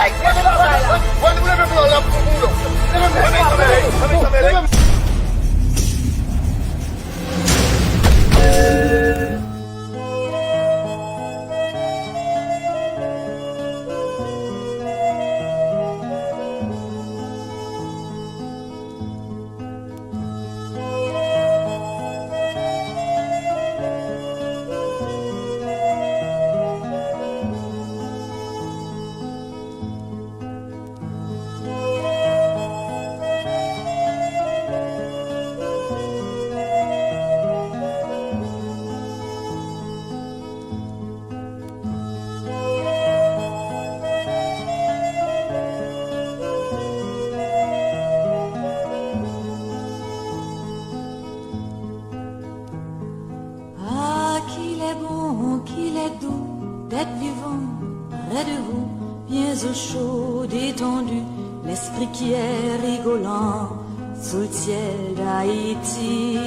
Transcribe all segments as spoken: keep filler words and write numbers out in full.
Hey! Leve pou la, la pou ou, la. Leve pou la. Leve pou la. Ah, qu'il est bon, qu'il est doux d'être vivant près de vous, bien au chaud, détendu, l'esprit qui est rigolant sous le ciel d'Haïti.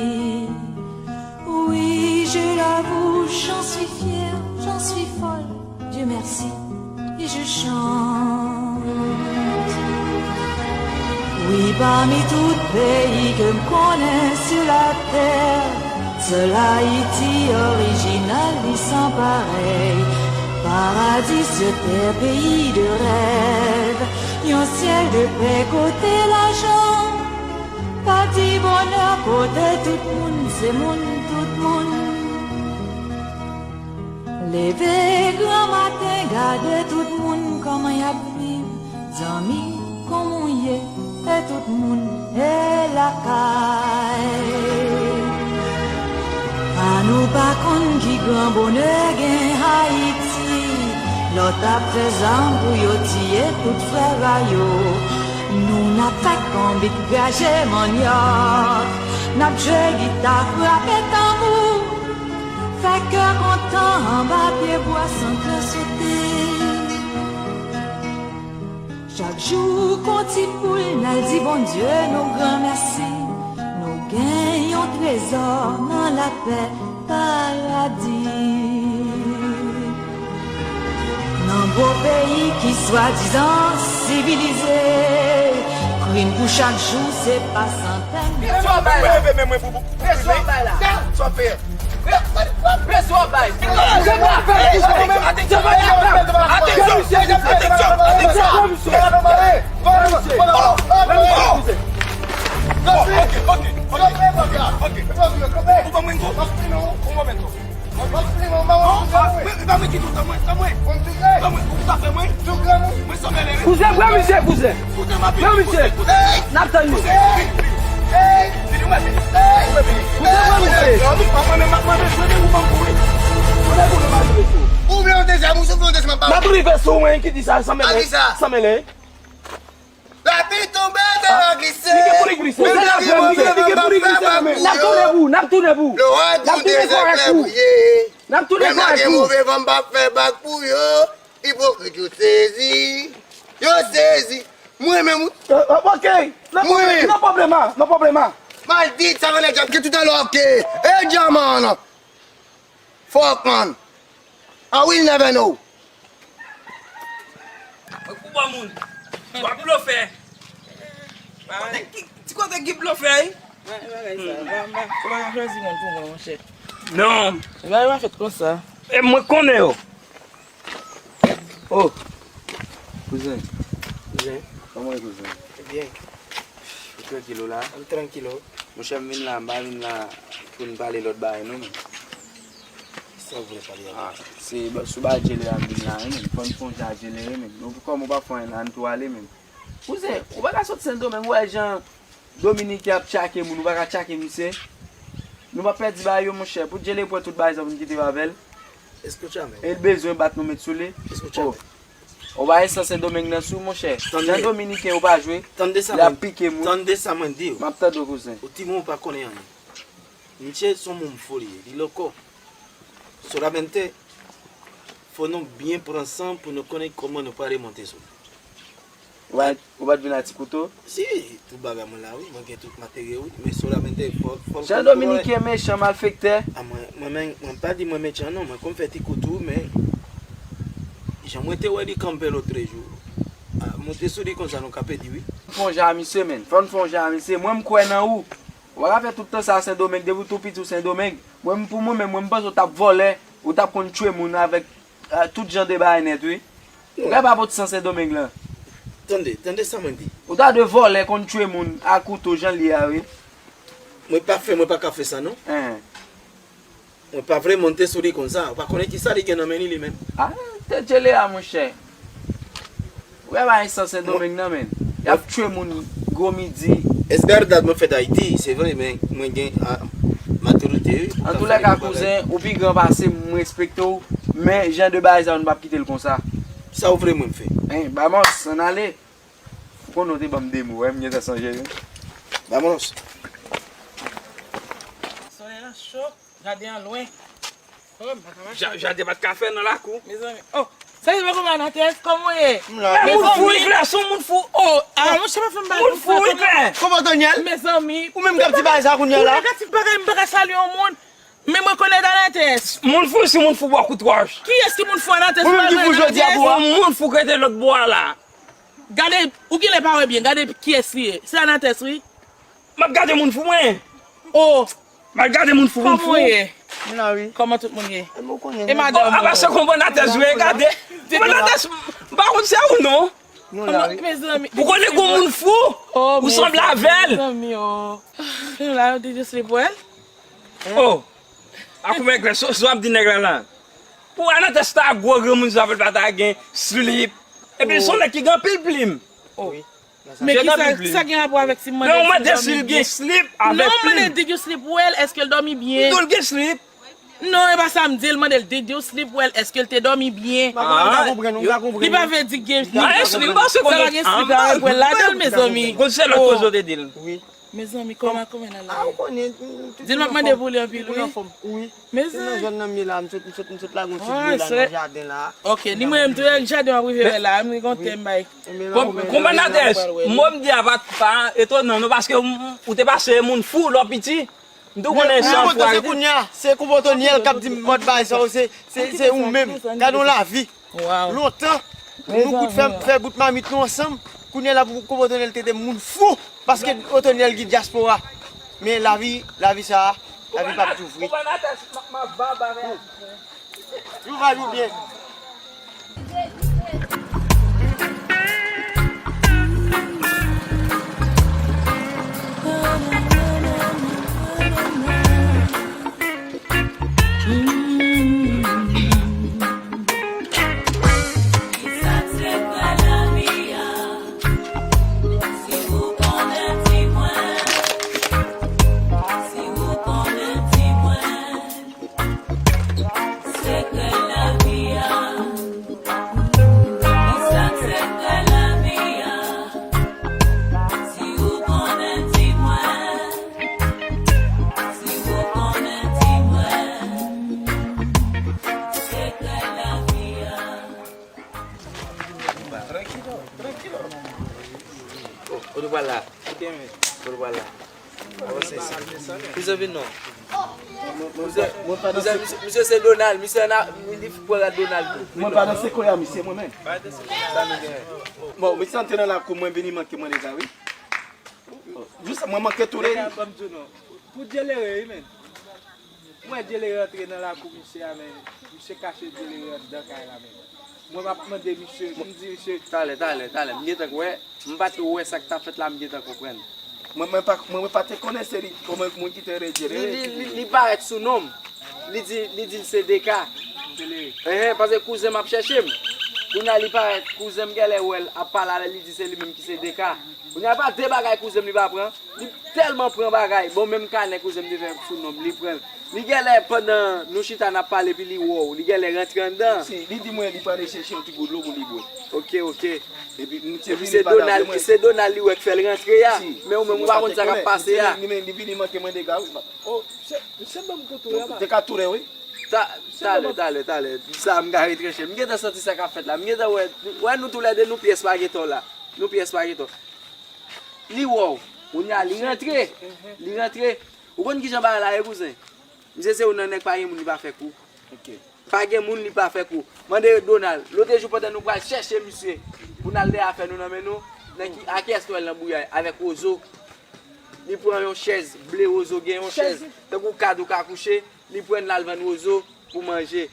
Oui, je l'avoue, j'en suis fière, j'en suis folle, Dieu merci, et je chante. Wi, pami tout peyi ke m konnen sou latè, sèl Ayiti orijinal li san parèy. Paradi sou tè, peyi de rèv, yon syèl de pè kote lajan pa di bonè, kote tout moun se moun, tout moun leve granmaten, gade tout moun kòman y ap viv. Zanmi, kòman w ye? E tout moun e lakay. Ann nou pa konn ki gran bonè gen Ayiti. Lòt ap fè zam pou yo tiye tout frè pa yo. Nou n ap fè konbit, graje manyòk. N ap jwe gita, frape tanbou. Fè kè kontan anba pye bwa san kè sote. Chak jou kon ti poul n al di Bondye nou gran mèsi. Nou gen yon trezò nan lapè, paradi. Nan gwo peyi ki swadizan sivilize, krim pou chak jou se pa santèn. Presyon bay la. Presyon bay la. Presyon bay la. Presyon bay. Atenksyon, atenksyon, atenksyon, atenksyon, atenksyon. Ok, ok, ok, ok. Ou ban mwen go. Ou ban mwen go. Non, mwen, mwen ki tou, tann mwen, tann mwen. Tann mwen, ou ta fè mwen. Mwen sanble lè. Kouzen, pran misye, kouzen. Pran misye. N ap tann nou. Kouzen, pran misye. Mwen menm, m ap mande, mwen menm, ou ban m kouri. Ou vle yon dezyèm, ou vle yon dezyèm, papa. M ap rive sou mwen ki di sa, san mele. San mele. Lapli tonbe, tè a glise. Li gen pou li glise. Menm lè gen move van, m ap fè bak pou yo. N ap tounen pou, n ap tounen pou. Lè w a tounen kòrèk pou. N ap tounen kòrèk pou. Menm lè gen move van, m ap fè bak pou yo. Ipokrit yo sezi. Yo sezi. Mwen menm, wi. Ok. No problema, no problema. Maldita, sa gen lè djab ki toutan lòke. E djaman. Fuck, man. I will never know. Mwen pou bon moun. W ap blofè. Kote ki, ti kote ki blofè, wi? Mwen, mwen, mwen, sa, mwen, mwen, mwen pa ka chwazi moun pou mwen, monchè. Non. Mwen, mwen fèt konsa. E mwen konnen yo. Oh. Kouzen. Kouzen. Kòman w ye, kouzen? Byen. Ou trankil ou la? M trankil ou. Monchè, m vin la, m pa vin la pou n pale lòt bagay non, men. Sa w vle pale avè m? Ah, se ba-, sou bagay Djelere a m vin la, wi, men. Fò n fè yon jan ak Djelere, men. Nou, kòm ou pa fè anyen la, n tou ale, men. Kouzen, ou pa ka sot Sendomeng, ou wè jan Dominiken ap tchake moun, ou pa ka tchake misye. Nou pa pèdi bagay yo, monchè. Pou Djelere pran tout bagay sa pou n kite avè l. Èske w tchame? E l bezwen bat nou met sou li. Èske w tchame? Oh. Ou pa esans Sendomeng nan sou, monchè. Jan Dominiken yo pa jwe. Tande sa mwen, tande sa mwen di w. M ap tande w, kouzen. Ou timoun ou pa konnen anyen. Misye se yon moun fou li ye. Li loko. Solamente, fò nou byen pran san pou nou konnen kòman nou pral remonte sou li. Ou pa, ou pa t vin ak ti kouto? Si, tout bagay mwen la, wi. Mwen gen tout materyèl, wi. Men solamente, fò, fò Jan Dominiken mechan, malfektè. A, mwen, mwen, mwen, mwen pa di mwen mechan, non. Mwen konn fè ti kouto, men jan mwen te wè li kanpe lòtrejou. A, monte sou li konsa, nou ka pèdi, wi. Fè yon jan a misye, menn. Fò n fè yon jan a misye. Mwen, m kwè nan ou. Ou pa ka fè tout tan sa a Sendomeng, depi w tou piti ou Sendomeng. Mwen, pou mwen menm, mwen, m panse w t ap vòlè, ou t ap konn tchwe moun avèk, a, tout jan de bagay nèt, wi. Ou ka pa pot san Sendomeng lan. Tande, tande sa mwen di. Ou ta dwe vòlè, konn tchwe moun a kouto jan l ye a, wi. Mwen pa fè, mwen pa ka fè sa, non. Hen. Mwen pa vle monte sou li konsa. Ou pa konnen kisa li gen nan men li, li menm. A, tèt jele a, monchè. Ou wè bagay san Sendomeng nan, menn. Y ap tchwe moun gwo midi. Es verdad, mwen fèt Ayiti, se vre, men mwen gen, a, matirite, wi, pou ka fè de bagay. Antoulèka, kouzen, ou pi gran pase m, m respekte w, men jan de bagay sa yo, nou p ap kite l konsa. Sa w vle mwen m fè? Hen, Bamos, ann ale. Ou konnen w te ban m de mo, wi, m gentan sonje, wi. Bamos. Solèy lan cho. Jaden an lwen. Oh, m pa ka mache. Ja-, jaden pa t ka fè nan lakou. Mezanmi. Oh, sa se pa kòman nan tèt, kòman w ye? M la. Mezanmi. Moun fou, Iklè, se yon moun fou. Oh, ah, monchè, pa fè m bagay konsa. Moun fou, Iklè. Kòman Daniel? Mezanmi. Ou menm k ap di bagay sa kounye a la? Ou negatif bagay, m pa ka salye yon moun. Men mwen konn Anates. Moun fou, si moun fou bò kout wòch. Kiyès ki moun fou Anates? Ou menm ki fou jodi a pou a? Yon moun fou k rete lòt bò a la. Gade, ou genlè pa wè byen, gade kiyès li ye. Se Anates, wi. M ap gade moun fou mwen. Oh. M ap gade moun fou, moun fou. Kòman w ye? M la wi. Kòman tout moun ye? E mwen konnen. E madanm ou? Oh, a pa se konprann Anates vre, gade. Konprann Anates, m pa konn se ou non. Nou la wi. Mezanmi. Ou konnen gon moun fou? Ou sanble avè l. Mezanmi, oh. Nou la, yo di just li pou el. Oh. A koumen klè, so, so ap di nèg la la. Pou Anates ta gwo granmoun sa, pou l pa ta gen slip. Epi l se yon nèg ki gen anpil plim. Oh. Men kisa, sa gen rapò avèk si m mande si l dòmi byen? Non, m mande did you sleep well, èske l dòmi byen? M di w l gen slip. Non, e pa sa m di l, mande l did you sleep well, èske l te dòmi byen? Li pa vle di gen slip. Sa pa gen slip avèk wèl ladan l, mezanmi. Gon se lòt koze w te di l. Mezanmi, kòman, kòman nan la? Di l m ap mande pou li anpil, wi. Wi. Mezanmi. Se nan zòn nan m ye la, m sot, m sot, m sot lage yon ti dlo la nan jaden la. Ok, li mwen menm tou, jaden w ap rive wè la, m gen yon tèm bay. Konprann Anates, mo m di a pa, pa etonan non, paske ou, ou te pase moun fou lè w piti. M tou konnen sa. Kounye a, se Koubo Tonyèl k ap di m mòd bagay sa yo, se, se, se ou menm. Gade yon lavi. Lontan, nou kout fè, fè bout mamit nou ansanm. Kounye a la pou Koubo Tonyèl te de moun fou. Paske Otonyèl ki dyaspora. Men lavi, lavi sa a, lavi p ap di w vre. Jou va jou byen. Sekrè lavi a. Ki sa k sekrè lavi a? Si ou konnen, di mwen. Si ou konnen, di mwen. Sekrè lavi a. Trankilo, trankilo. Oh, kote w pral la? Kote w pral la? Avanse isit. Kouzen vin non. Kouzen, kouzen, misye, misye se Donald, misye ann a, li pral Donald tou. Mwen pa nan sekwè a misye mwen menm. Sa nou genyen? Bon, misye antre nan lakou mwen, vini manke mwen deja wi. Jis mwen manke toude li. Pou Djelere wi menm. Mwen Djelere antre nan lakou misye a, men misye kache Djelere anndan kay la menm. Mwen m ap mande misye, m di misye. Talè, talè, talè. M gentan wè, m pa t wè sa k t ap fèt la, m gentan konprann. Mwen, mwen pa, mwen, mwen pa te konnen se li, kòman moun ki te rele Djelere. Li, li, li, li parèt sou non m. Li di, li di l se Deka. Enhen, paske kouzen m ap chèche m. Kounye a li parèt, kouzen m genlè wè l ap pale avè l, li di se li menm ki se Deka. Kounye a pa de bagay kouzen m li pa pran. Li tèlman pran bagay. Bon, menm kanè kouzen m te fè sou non m, li pran l. Li genlè pandan nou chita n ap pale epi li wè w, li genlè rantre anndan. Si, li di mwen li prale chèche yon ti gout dlo pou li bwè. Oke, oke. Epi misye vini pa ta vle mwen. Epi se Donald, se Donald li wè k fè l rantre a. Si. Men ou menm ou pa konn sa k ap pase a. Li, li, li vini manke mwen dega wi. Oh, misye, misye ban m kout wi. Te ka tounen wi. Ta, talè, talè, talè. Sa m ka retranche. M gentan santi sa k ap fèt la. M gentan wè, wè nou toulède, nou pyès pa gen tò la. Nou pyès pa gen tò. Li wè w. Kounye a, li rantre. Li rantre. Ou konn kijan bagay la ye, kouzen? Misye se youn nan nèg pa gen moun li pa fè kou. Pa gen moun li pa fè kou. Mande Donald. Lòt jou pandan nou pral chèche misye pou n al dèyè afè nou nan men nou, nan ki, a kiyès nou wè l nan bouyay? Avèk Wozo. Li pran yon chèz ble, Wozo gen yon chèz tankou kad ou ka kouche, li pran l al vann Wozo pou manje.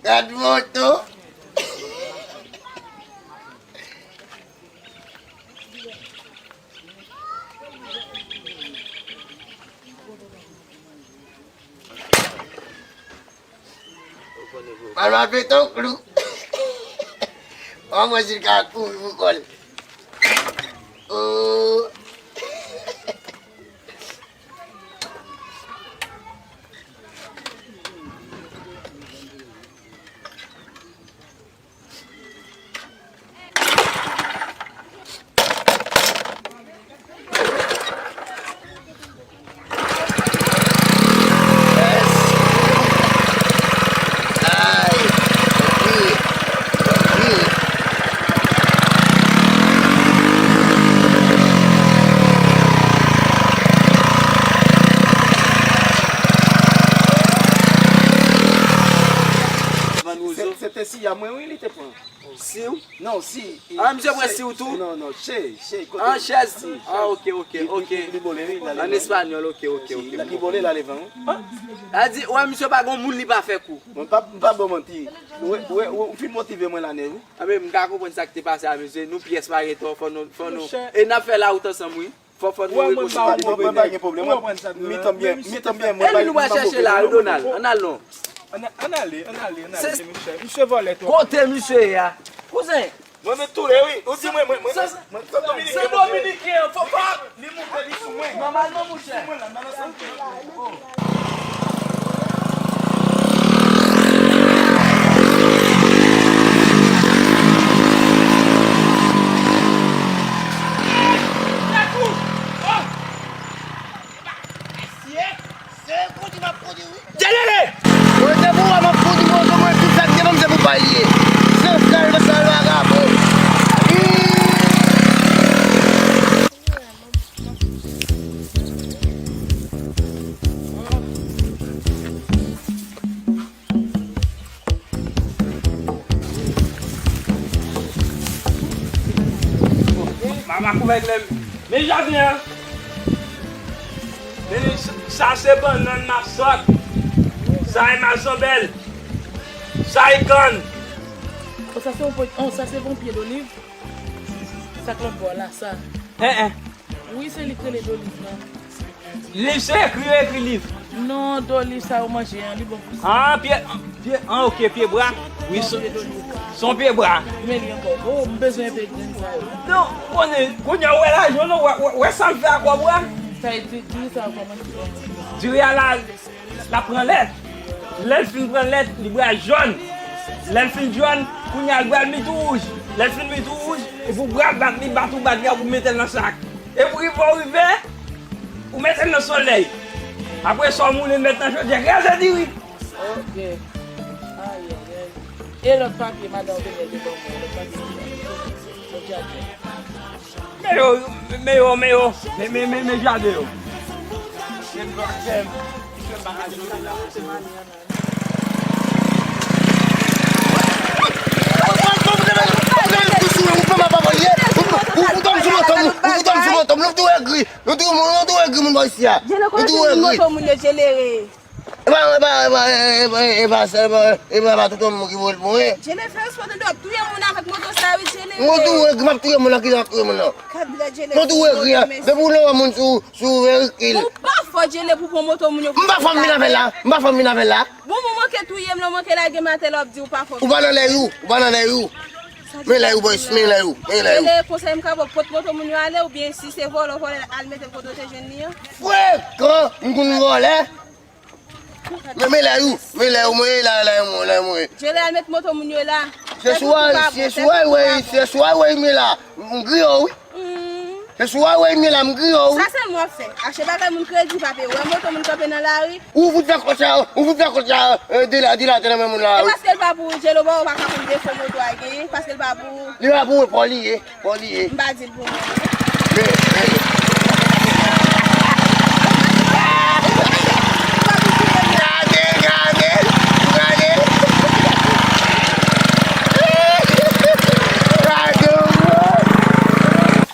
Gad moto. Pral mal pete yon klou. An mwen si l ka kouri pou kò l. Oh. Se, se te siya mwen, wi, li te pran. Siw? Non, si. Ah, misye pran siw tou? Non, non, che, che, kote? Ah, chèz. Ah, ok, ok, ok. Li bole, wi, la. An espanyòl, ok, ok, ok. Li bole la, levan, wi. A di, wè, misye pa gon moun li pa fè kou. Mwen pa, m pa ba w manti. Ou, ou, ou, ou fin motive mwen la nèt, wi. A, men, m ka konprann sa k te pase a misye. Nou pyès pa gen tò, fò nou, fò nou. E n ap fè la wout ansanm, wi. Fò, fò nou rekonèt. Mwen, mwen pa gen pwoblèm. Mwen, mitan byen, mitan byen, mwen pa gen pwoblèm. Ann nou al chèche la, wi, Donald. Ann al non. Ann, ann ale, ann ale, ann ale, mesye. Misye vòlè twòp. Kote misye ye a? Kouzen. Mwen, mwen toule, wi. Ou di mwen, mwen, mwen, mwen, mwen, se Dominiken, monchè. Se Dominiken, fò, fò. Li moute, li sou mwen. Nòmalman, monchè. Sou mwen, la, nan, nan, nan. Djelele! Mwen te pou wè m ap kondi mwen, mwen tout sa k gen nan m se pou pa l ye. San sal, san sal vagabon. Mama kouvèk lè m. Men jaden an. Men sa se bannann masòt. Sa e mazanbèl. Sa e kann. Oh, sa se yon pye, oh, sa se yon pye doliv. Sa k lòt bò la, sa. Hein, hein. Wi, se li k rele doliv la. Li se ekri, yo ekri liv. Non, doliv sa yo manje an, li bon pou sa. Ah, pye, pye, ah, ok, pye bwa. Wi, se, se yon pye bwa. Men li ankò. Oh, m bezwen enpe grenn sa yo. Non, konnen, kounye a, ou wè lajan, non, wè, wè, wè sa l fè a kòb ou a? Sa e di, diri sa yo kòmanse. Diri a la, l ap pran lèt. Lè l fin pran lèt, li pral jòn. Lè l fin jòn, kounye a, l pral mi tou wouj. Lè l fin mi tou wouj, epi w pral bat li, bat ou bat li, ou mete l nan sak. Epi rive w rive, ou mete l nan solèy. Apre sa, w moule l met nan chodyè, kraze diri. Ok. Ayayay. E lòt papye, madan, ou te mete ban mwen, lòt papye. Lòt jaden. Men yo, men yo, men yo, men, men, men, men jaden yo. Men yo jaden yo. Ou fè m ap avòl ye. Ou, ou, ou tonbe sou moto m, ou tonbe sou moto m. Nou tou egri. Nou tou, nou tou egri moun bò isi a. Nou tou egri. Moto moun yo, Djelere. E pa, e pa, e pa, e pa, e pa, e pa, e pa, e pa, e pa tout moun ki vòl mwen. Djelere, fè respè tande w ap touye moun avèk moto sa, wi, Djelere. Nou tou egri, m ap touye moun nan, kijan m ap touye moun nan? Gad la, Djelere. Nou tou egri, depi w lè wè moun sou, sou verikil. Ou pa fò, Djelere, pou pran moto moun yo. M pa fè m vin avè l la, m pa fè m vin avè l la. Bon, bon, manke touye m, non, manke lage m atè la, w ap di ou pa fò. Ou pa nan lè ou, ou pa nan lè ou. Men lè yo, boys, men lè yo, men lè yo. Rele konsèy m ka ba w, pot moto moun yo ale, oubyen si se vòlè w vòlè al mete l kote w te jwenn li an. Frekan, m konn vòlè. Men, men lè yo, men lè yo, mwen la, lè yo, lè yo. Jele al met moto moun yo la. Se sou a, se sou a, wè, se sou a, wè, men la. M griye w, wi. Se sou a, wè, men la, m griye w, wi. Sa sèlman w ap fè. Achte bagay moun kredi pa peye. Wè moto moun kanpe nan lari. Ou fout fè kòb sa, ou fout fè kòb sa, eh, de la, de la, nan men moun la, wi. E paske l pa pou ou, Jelo ba w pa ka konn defo moto a genyen, paske l pa pou ou. Li pa pou ou, pa li ye. Bon, li ye. M pa di l pou mwen, non. Men, men. Gade, gade, gade. Gade, gade.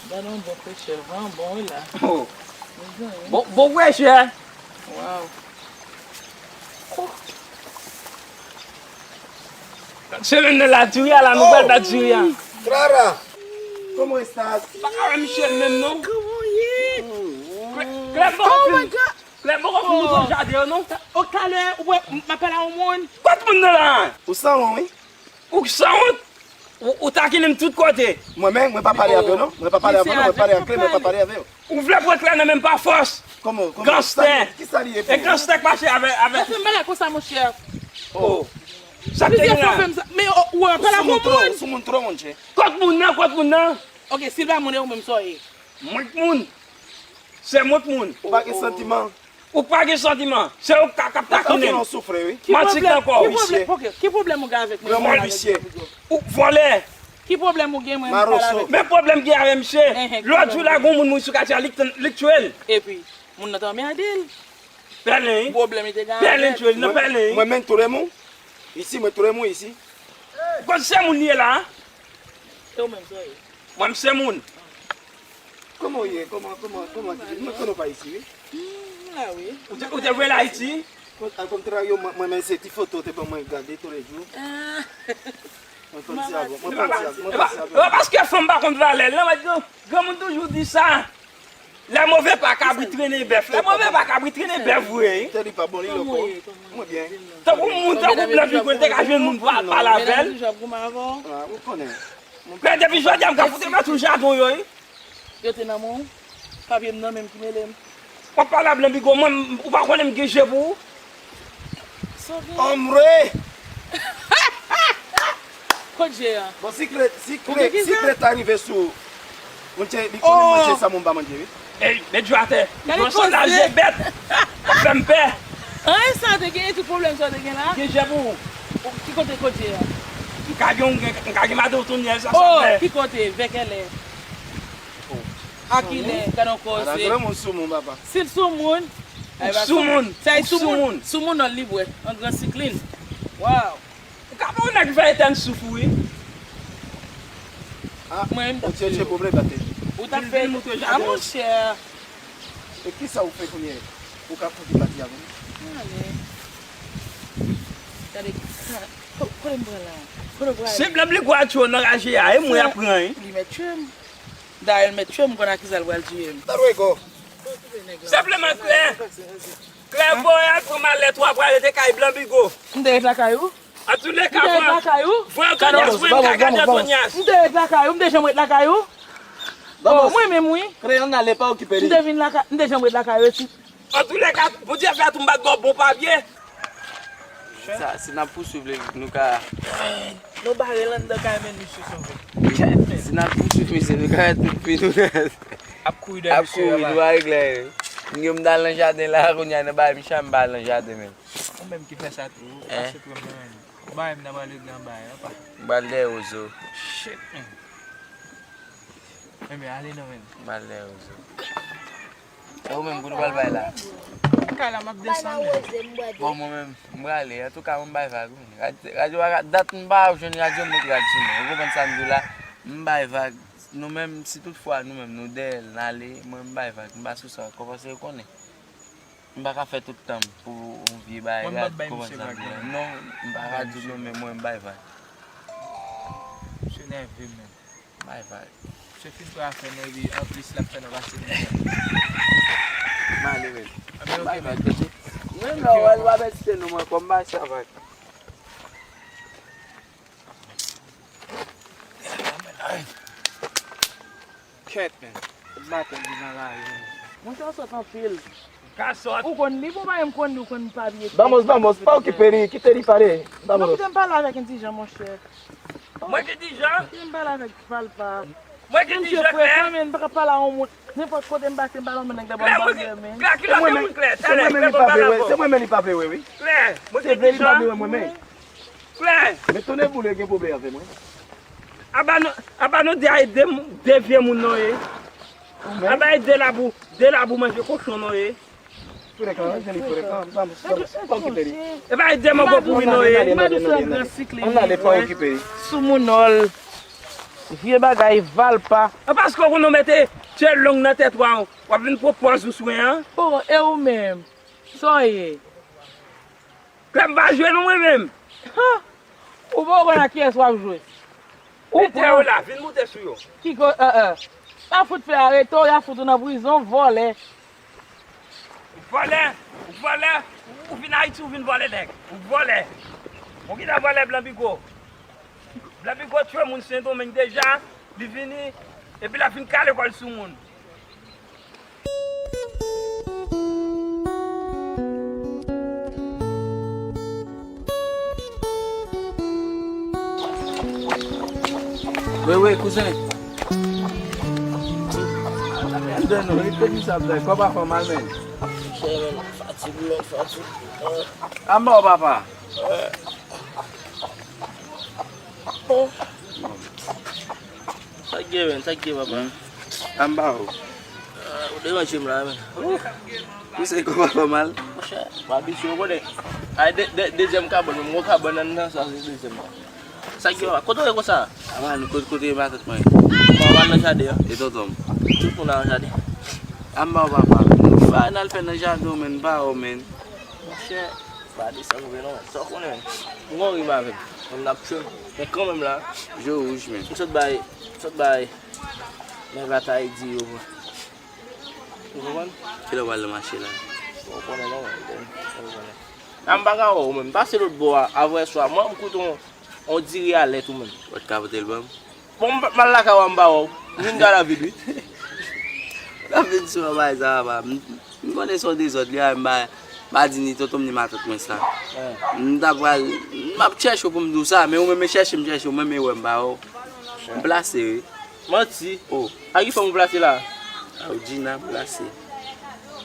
Gade yon bon frechè, van bon, wi, la. Oh. Bon, bon frechè. Waw. Semèn nan la, diri a la, nou pral bat diri a. Clara, ¿cómo estás? Pa ka wè misye menm non. Kòman w ye? Klè, Klè poko fin. Klè poko fin mouton jaden yo non. O talè, ou wè, m ap pale a yon moun. Kot moun nan la? Ou sanwont, wi. Ou sanwont. Ou, ou takinen m tout kote. Mwen menm, mwen pa pale avè w non. Mwen pa pale avè w non. Mwen pale ak Klè, mwen pa pale avè w. Ou vle pran Klè nan men m pa fòs. Kòman, kòman? Ganstè. Kisa li ye pou ou? E ganstè k mache avè, avè. Sa fè m bagay konsa, monchè. Oh. Sa k te gen la? Men, oh, ou wè, pale ak yon moun. Sou moun twò, monchè. Kot moun nan, kot moun nan? Ok, si l pa moun, e ou menm sa w ye? Mwen k moun. Se mwen k moun. Ou pa gen santiman. Ou pa gen santiman. Se ou k ap takinen. Ou soufri, wi. Manti k nan kò w. Ki pwoblèm, ok, ki pwoblèm ou gen avèk mwen? Granmoun visye. Ou vòlè. Ki pwoblèm ou gen, mwen, m pale avèk ou? Men pwoblèm gen avè misye. Lòt jou la, gon moun mouri sou katye a, li k, li k tiye l. Epi, moun nan te anmède l. Pèlen, wi. Pwoblèm li te gen avè l. Pèlen tiye l, nan pèlen, wi. Mwen menm, tou le moun. Isi, mwen, tou le moun, isi. Kot se moun li ye la? E ou menm, sa w ye? Mwen, m se moun. Kòman w ye? Kòman, kòman, kòman? Mwen konnen w pa isi, wi. M la, wi. Ou te, ou te vle l Ayiti? Al kontraryo, mwen, mwen, men se ti foto w te ban mwen gade tou le jou. Mwen panse avè w, mwen panse avè w, mwen panse avè w. E pa, e pa paske fanm pa konn valè l, non, mwen di nou, granmoun toujou di sa. Lè move pa kabrit trennen bèf. Lè move pa kabrit trennen bèf vre, wi. Tèt li pa bon, li lòk. Mwen byen. Tankou moun, tankou Blan Bigo, li te ka jwenn moun pou al pale avè l. Medam toujou ap goumen avè w. Ah, ou konnen. Men depi jodi a, m ka fout mete sou jaden w yo, wi. Yo te nan men w. Papye m nan men m ki mele m. W ap pale a Blan Bigo, mwen, ou pa konnen m gen je pou ou? Ombre! Kot je a? Bon, si Klè, si Klè, si Klè ta rive sou ou, monchè, li konnen manje sa moun pa manje, wi. Ey, met je atè. Gade koze. Yon sandal je bèt. W ap fè m pè. Anyen sa te gen, tout pwoblèm sa te gen la. Gen je pou ou. Ki kote, kot je a? M ka gen, m ka gen madan w tou nyèl sa, sa fè. Oh, ki kote, vè kèlè? A kilè, gade yon koze. Ala granmoun soumoun, papa. Si l soumoun, ou soumoun, sa e soumoun, soumoun nan libwè, an gran siklin. Waw. Ou ka ba yon nèg vè etèn souf ou, wi. Ah, mwen, ou tchèche pwoblèm, tande. Ou ta fè, ah, monchè. E kisa ou fè kounye a? Ou ka konte pati a pou mwen? Ale. Gade, ka, ko-, kote m pran la? Kote w prale? Se Blan Bigo a tchwe w nan raje a, e mwen y ap pran, wi. Li mèt tchwe m. Dayè, l mèt tchwe m, m konn a kisa l pral tiye m. Hasta luego. Senpleman, Klè. Klè voye al pran malèt ou, w ap rete kay Blan Bigo. M te ret lakay ou? Antouleka, m te ret lakay ou? Voye Antonyas, mwen, m ka gade Antonyas. M te ret lakay ou, m te janm ret lakay ou? Oh, mwen menm, wi. Klè, ann ale, pa okipe li. M te vin lakay, m te janm ret lakay ou, wi. Antouleka, Bondye fè tou m pa t ba w bon papye. Sa, si n ap pouswiv li, nou ka. Nou bare l anndan kay men misye sove. Si n ap pouswiv misye, nou ka tout fi nou ka. Ap kouri dèyè misye, nou pa regle anyen. M gen m t al nan jaden la, kounye a nan bay misye a, m pa al nan jaden menm. Ou menm ki fè sa tou, ou kache pran m nan men nou. Ou pa wè m nan pral regle anba a, pa. M pral dèyè Ozo. Shit, man. Enben, ale non, men. M al dèyè Ozo. E ou menm, kote w pral bay la? Kay la, m ap desann. Bon, mwen menm, m prale. Antouka, mwen bay vag, wi. Rad-, radyo a, dat m pa jwenn radyo, m met rad sou mwen. Ou konprann sa m di w la? M bay vag. Nou menm, si toutfwa nou menm, nou dèyè l, n ale, mwen, m bay vag. M pa sou sa ankò, paske ou konnen. M pa ka fè tout tan m pou yon vye bagay rad, konprann sa m di w la. Non, m pa ka di w non, men mwen, m bay vag. Misye nève, men. Bay vag. Misye fin pran afè nou, epi anplis, l ap fè nou pase mizè. M ale, men. Bay vag, tande. Menm lè w wè l pa mèt site non mwen, kòm bay sa vag. Tèt, men. Maten li nan lari, men. Monchè, w sòt anpil. Ka sòt. Ou konn li, bon, bagay, m konn li, ou konn pa byen. Vamos, vamos, pa okipe li, kite li pale. Vamos. Non, kite m pale avèk Indijan, monchè. Mwen ki Indijan? Kite m pale avèk Valpa. Mwen ki Indijan, Klè? Monchè, frè, men, m pa ka pale a yon moun. Nenpòt kote m pase, m pale a yon moun nèg la, bon, m pa byen, men. Klè, ki lòt moun, Klè? Se mwen menm li pa vle wè, se mwen menm li pa vle wè, wi. Klè, mwen ki Indijan? Se vle li pa vle wè mwen, men. Klè. Men tonnè boule gen pwoblèm avè mwen. Aba nou, aba nou de, de, de vye moun non ye. Aba e de labou, de labou manje kochon non ye. Tou lè ka, jan li fè lè ka, pa, pa, pa, pa okipe li. E pa e de mango pouri non ye. Ann ale, ann ale, ann ale, ann ale, ann ale, pa okipe li. Soumounòl, vye bagay, Valpa. E paske ou konn ou mete tchè long nan tèt ou a, w ap vin pran pòz ou swen an. Oh, e ou menm? Sa w ye? Klè m pa jwe non mwen menm. Ha! Ou poko konn ak kiyès w ap jwe. Ou pran yo la, vin moute sou yo. Ki ko, eh, eh. Pa fout fè arete w, y a fout ou nan prizon, vòlè. Vòlè, vòlè, ou vin Ayiti, ou vin vòlè nèg. Ou vòlè. Ou gentan vòlè blan bigo. Blan bigo tchwe moun Sendomeng deja, li vini, epi l ap vin kale kò l sou moun. Wi, wi, kouzen. Andan nou, rete misye ap bay, kò pa fè mal, men. Chè, men, fatig, men, fatig. Anba w, papa. Sa k gen, men? Sa k gen, papa? Anba w. Ah, ou deranje m la, men. Ou se kò pa fè mal. Monchè, m abitye, ou konnen. Ay, de, de, dezyèm kabòn, men m gon kabòn anndan, sa se dezyèm nan. Sa k gen, papa? Kote w ye konsa? Anba nou, kote, kote matant mwen? Bon, w al nan jaden an. E tonton m? Tout moun al nan jaden. Anba w, papa. Ki bagay n al fè nan jaden w, men, pa w, men. Monchè, pa desann vre non. Sa w konnen, men. M gon rim avè m. Moun ap tchwe m. Men kanmenm la. Je w wouj, men. M sot bay, m sot bay. Men batay di yo, bro. Ou konprann? Kilè w pral nan mache la? Ou konnen non, men. Ou konnen. La m pa ka wè w menm. Pase lòt bò a, avè swa. Mwen, m koute yon, yon diri a lèt ou menm. Ou t ka pote l ban m? Bon, m, m al lakay ou a, m pa wè w. M vin gade vide, wi. N ap vin sou yon bagay sa, papa. M, m konnen se yon dezòd li a, m pa, m pa di ni tonton m ni matant mwen sa. M ta pral, m ap chèche w pou m di w sa, men ou menm e chèche m chèche, ou menm e wè m pa wè w. M plase, wi. Manti. Oh. A ki fanm ou plase la? A, ou Gina, m plase.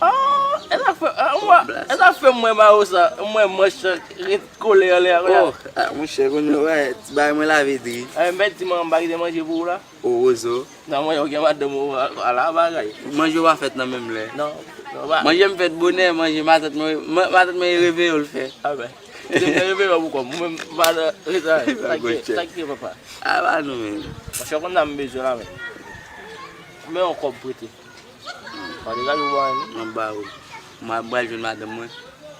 Oh, e sa k fè, ah, mwen, e sa k fè mwen ba ou sa, mwen manch ret kole anlè a, kounye a. Oh, ah, monchè, kounye a, wè, ti bagay mwen lave dri. Ah, men di mwen, m pa kite manje pou ou la. Oh, Wozo. Nan mwen, ou gen madanm ou, ala bagay. Manje w pa fèt nan menm lè. Non, non, pa. Manje m fèt bonè, manje matant mwen, ma-, matant mwen e reveye w l fè. Ah ben. Se mwen reveye w pou kò m, mwen m pa nan reta, sa k gen, sa k gen, papa. A pa nou menm. Monchè, konn sa m bezwen la, men. Men yon kòb prete. Pa degaje w ba mwen, non. M ap ba ou. M ap pral jwenn madanm mwen.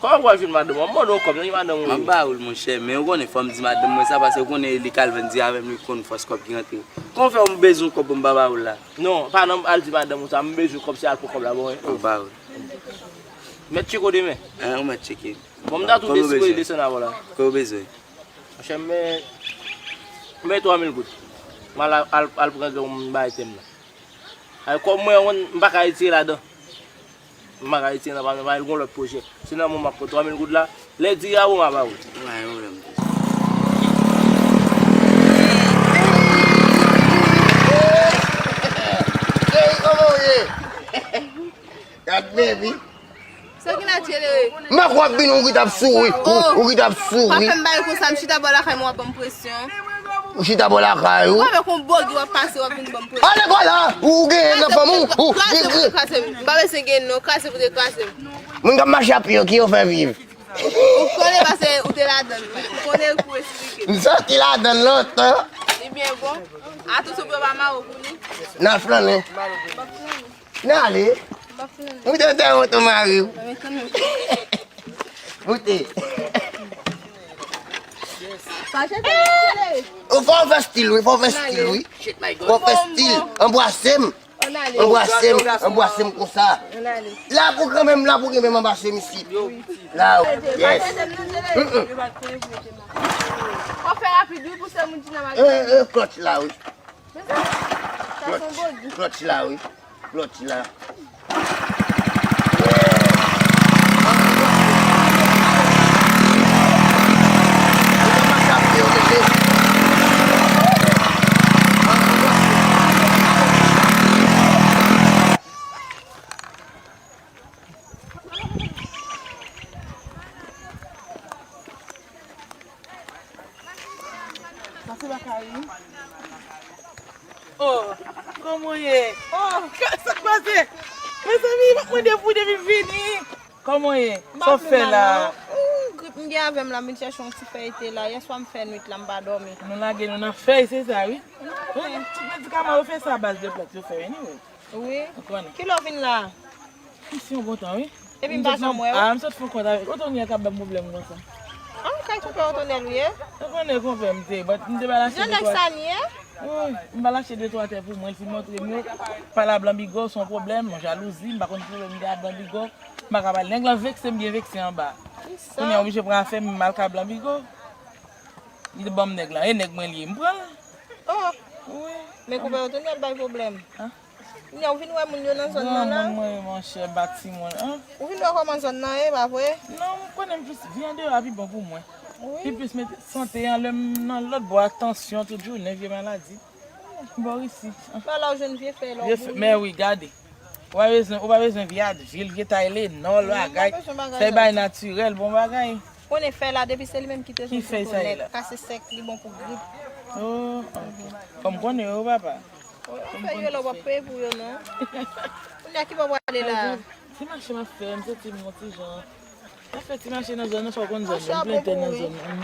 Kòman w pral jwenn madanm ou? M mande w kòb, nan ki madanm ou ye? M ap ba ou l, monchè, men ou konnen fò m di madanm mwen sa, paske ou konnen li Calvin di avè m, li konn fòs kòb ki rantre. Kòman fè w m bezwen yon kòb pou m pa ba ou l la? Non, pa nan al di madanm ou sa, m bezwen kòb, se al pran kòb la, bon, wi. M ap ba ou l. Mèt tcheke w demen. An, ou mèt tcheke. Bon, m ta tou deside desann avè w la. Kòman ou bezwen? Monchè, m men, m men twa mil goud. M al, al, al pran gen yon bagay tè m nan. Ay, kòb mwen, mwen, m pa ka retire ladan. M pa ka retire nan pa m nan, pa gen yon lòt pwojè. Se nan men w m ap pran twa mil goud la. Lè di a bon, m a ba ou. Mwen, yon lè m te. Cheri, kòman w ye? Gad men, wi. Sa ki la, Tchelere? M pa kwè w ap vin, ou ki t ap souri. Ou, ou ki t ap souri. Pa fè m bagay konsa, m chita bò lakay mwen, w ap ban m presyon. Ou chita bò lakay ou? Ou avèk yon bògi w ap pase, w ap vin ban m presyon. Ale kò la, ou genyen nan fanm ou, ou kraze pou te kraze m. M pa bezwen genyen non, kraze pou te kraze m. Moun k ap mache a pye yo, ki yo fè viv? Ou konnen paske ou te ladann, ou konnen pou esplike. M soti ladann lontan. Li byen bon. Atansyon pou yo pa mare w pou li. Nan flannen. M ap flannen. N ale. M ap flannen. Moute, moute, moute, mari w. Moute. Ou fò w fè stil, wi, fò w fè stil, wi. Fò w fè stil. Anbwase m. Anbwase m, anbwase m konsa. La pou kanmenm, la pou kanmenm anbwase m isit. La, yes. Fò fè rapid, wi, pou sè moun ki nan mache. E, e, klòtch la, wi. Sa se yon bògì. Klòtch la, wi. Klòtch la. Sa se lakay li. Oh, kòman w ye? Oh, sa k pase? Mezanmi, m ap mande pou depi m vini. Kòman w ye? Sa w fè la? Hmm, grip m gen avè m la, m vin chèche yon ti fèy te la. Yèswa m fè nwit la, m pa dòmi. Nou lage nou nan fèy, se sa, wi. Tout medikaman yo fè sa a baz de plant yo fè, anyway. Wi. Ou konnen. Kilè w vin la? Isi yon bon tan, wi. Epi m pa janm wè w. Ah, m sot fè kont avèk Otonyèl k ap ban m pwoblèm konsa. Ah, kay konpè Otonyèl ou ye? Ou konnen konpè m te, but m te ba l achte de twa. Jan nèg sa n ye? Wi, m ba l achte de twa tè pou mwen, li montre m yo. Pale a Blan Bigo, se yon pwoblèm, yon jalouzi, m pa konn ki pwoblèm m gen a Blan Bigo. M pa ka pale. Nèg lan vekse m, byen vekse anba. Kisa? Kounye a oblije pran afè m, m al ka Blan Bigo. Li te ban m nèg lan. E nèg mwen li ye, m pran l. Oh. Wi. Men konpè Otonyèl bay pwoblèm. Hein? Kounye a ou vin wè moun yo nan zòn nan la? Granmoun mwen, monchè, bati mwen, an. Ou vin wè kòman zòn nan ye, pa vre? Non, m konnen m plis vi andeyò a pi bon pou mwen. Wi. Pi plis mete sante an, lè m nan lòt bò a, tansyon, tout jounen, vye maladi. Bò isi. Ba la ou jwenn vye fèy la, ou boule. Men wi, gade. Ou pa bezwen, ou pa bezwen vye Advil, vye Tylenol, bagay. Fèy bagay natirèl, bon bagay. Konnen fèy la, depi se li menm ki te jwenn tonton nèt, kase sèk, li bon pou grip. Oh, ok. Fò m konnen yo, papa. Ou fè yo la, w ap peye pou yo, non? Kounye a, ki bò w prale la? Ti mache m ap fè, m santi m yon ti jan. M ap fè ti mache nan zòn nan, fò w konn zòn nan. M plen tè nan zòn nan.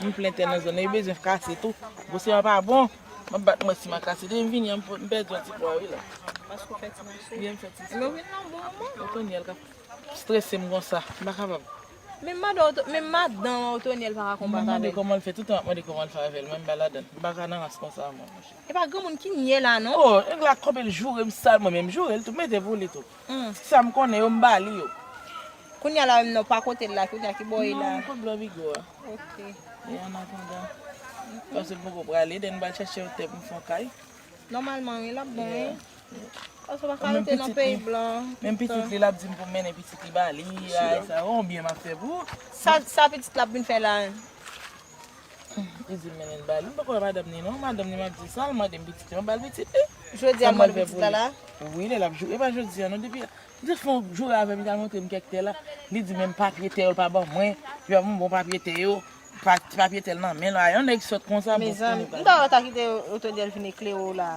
M plen tè nan zòn nan, yo bezwen kase tou. Gwo seman pa bon. M ap bat mwen si m a kase. Depi m vini an, m pèdi yon ti pwa, wi, la. Paske w fè ti mache? Wi, m fè ti. Men w vin nan bon moman. Otonyèl k ap strese m konsa. M pa kapab. Men madan Oto-, men madan Otonyèl pa ka konbat avè l. M ap mande kòman l fè, tout tan m ap mande kòman l fè avè l, mwen m pa ladann. M pa ka nan ras konsa, mwen, monchè. E pa granmoun ki n ye la, non? Oh, nèg la konbe l joure m sal, mwen menm joure l tou, m mete pou li tou. Hmm. Ti sa m konnen yo, m ba li yo. Kounye a la menm non, pa kote l la, kounye a ki bò e la? Non, m kot Blan Bigo a. Ok. E an atandan. Paske m poko prale, den m pral chèche yon tè pou m fè yon kay. Nòmalman, wi, l ap bon, wi. Paske w pa ka rete nan peyi blan. Menm pitit li, l ap di m pou m mennen pitit li ba li, ay, sa, yon byen m ap fè pou ou. Sa, sa pitit la ap vin fè la? Li di m mennen l ba li. M poko wè madanm ni non. Madanm ni m ap di sa, l mande m pitit li, m ap ba l pitit li. Jodi a l mande pitit la la? Wi, lè l ap joure. E pa jodi a non, depi, m te fè yon joure avè m, li t al montre m kèk tè la. Li di menm papye tè yo l pa ban mwen. Li pa ban m bon papye tè yo. Pa, papye tè l nan men l. A, yon nèg sòt konsa, bon. Mezanmi, m ta wè w ta kite Otonyèl vin eklere w la.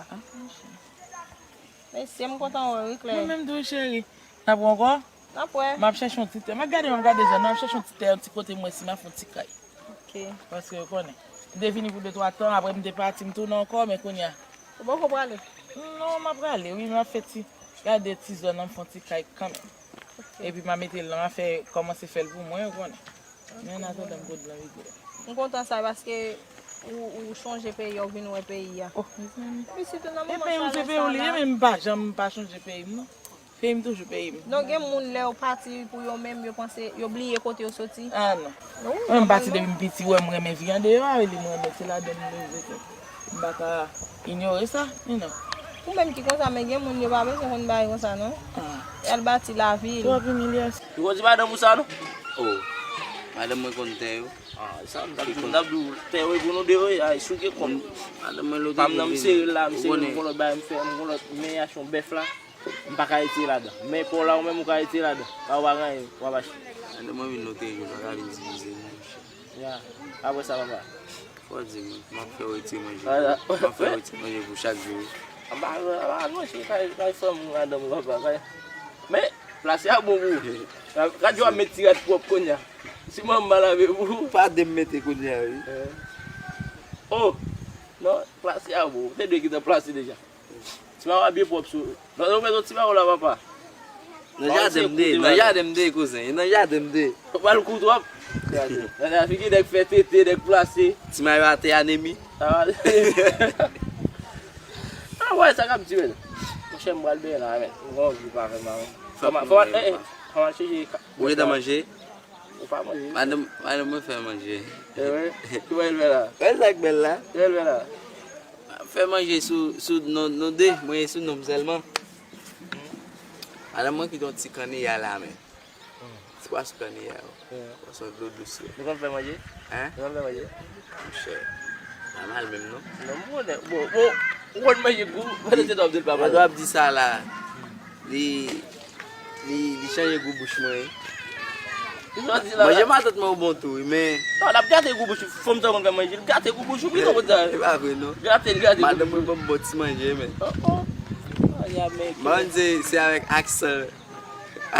Mesye, m kontan wè w, wi, Klè. Mwen menm tou, cheri. N ap wè ankò? N ap wè. M ap chèche yon ti tè. M ap gade, m ap gade zòn nan, m ap chèche yon ti tè, yon ti kote mwen, si m ap fè yon ti kay. Ok. Paske, ou konnen. M te vini pou de twa tan, apre m te pati, m tounen ankò, men kounye a. Ou poko prale? Non, m ap prale, wi, m ap fè ti, gade ti zòn nan, m fè yon ti kay kanmenm. Ok. Epi m a mete l nan, m a fè, kòmanse fè l pou mwen, ou konnen. Men an atandan m pot Blan Bigo. M kontan sa paske ou, ou chonje peyi a, ou vin wè peyi a. Oh, mezanmi. Epi sitou nan moman sa la. E peyi w se peyi w li ye, men m pa janm pa chonje peyi m, non. Peyi m toujou peyi m. Non, gen moun lè yo pati pou yo menm, yo panse, yo bliye kote yo soti. Ah, non. Mwen m pati depi m piti, wè m renmen vi andeyò a, li m renmen, se ladann m leve tou. M pa ka inyore sa, men non. Ou menm ki konsa, men gen moun yo pa bezwen konn bagay konsa, non. Ah. Y al bati lavi l. Twòp imilyasyon. Ou konn di madanm ou sa, non? Oh, madanm mwen konn tè yo. Ah, sa m t ap di w, m t ap di w, tè yo e pou nou de, wi, ay, si w gen kòb. Madanm mwen lote. Pa m nan, m sere l la, m sere l, m gon lòt bagay m fè, m gon lòt, men aksyon bèf la. M pa ka retire ladan. Men pa w la, ou menm ou ka retire ladan. Pa w pa gen anyen, w ap achte. Madanm mwen vin lote, yo pa ka vin divize nou. Ya. Apre sa, papa. Fò w di mwen, m ap fè w retire manje. M ap fè w retire manje pou chak jou. Anba, anba, non, se kay, kay fanm ou madanm ou, papa, kay. Men, plase a bon pou ou. Gad jan w ap met ti rad pwòp kounye a. Si manman m pa lave pou ou. Pa de m mete kounye a, wi. Oh, non, plase a bon. Ou te dwe gentan plase deja. Ti mayo a byen pwòp sou. Lòt ou met yon ti mayo la, papa. Nan jaden m de, nan jaden m de, kouzen. E nan jaden m de. Ou pral kou twòp. Gade. Gade figi nèg fè tete, nèg plase. Ti mayo atè anemi. Ah, wè, sa k ap di, men. Monchè, m pral benyen la, men. M gon anvi pa fè mal. Fò m, fò m, eh, eh, fò m al chèche. Ou gentan manje? Ou pa manje. Madanm, madanm mwen fè manje. E wi. Ki bò l fè la? Wè sa k bèl la? Ki bò l fè la? Fè manje sou, sou non, nou de, mwen sou non m sèlman. Madanm mwen kite yon ti kanneya la, men. Ti pwason kanneya yo. Pwason dlo dous yo. Nou konn fè manje? Hein? Nou konn fè manje? Monchè, pa mal menm non. Non, m konnen. Bon, bon, ou konn manje gou, pandan se w ap di l pa mal. Lè w ap di sa la, li, li, li chanje gou bouch mwen wi. Manje matant mwen ou bon tou wi, men. Non, l ap gate gou bouch ou. Fanm sa konn fè manje, l gate gou bouch ou, wi, non, konn sa. E pa vre non. Gate, l gate gou bouch ou. Madanm mwen ban m bon ti manje, men. Oh, oh. Ay, amèk. Mwen se, se avèk aksan.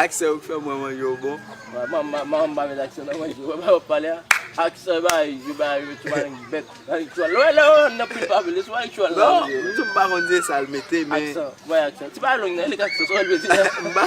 Aksan ou k fè mwen manje w bon. Manman, manman pa met aksan nan manje. Wè pa w ap pale a. Aksan ba, yo ba, yo tchwa nèg bèt. Nèg tchwa. Lè, lè, nan pil pa vle, swa tchwa nan manje. Non, m tou m pa konn se sa l mete, men. Aksan, bay aksan. Ti bagay long nan, li k aksan, sa w mete a. M pa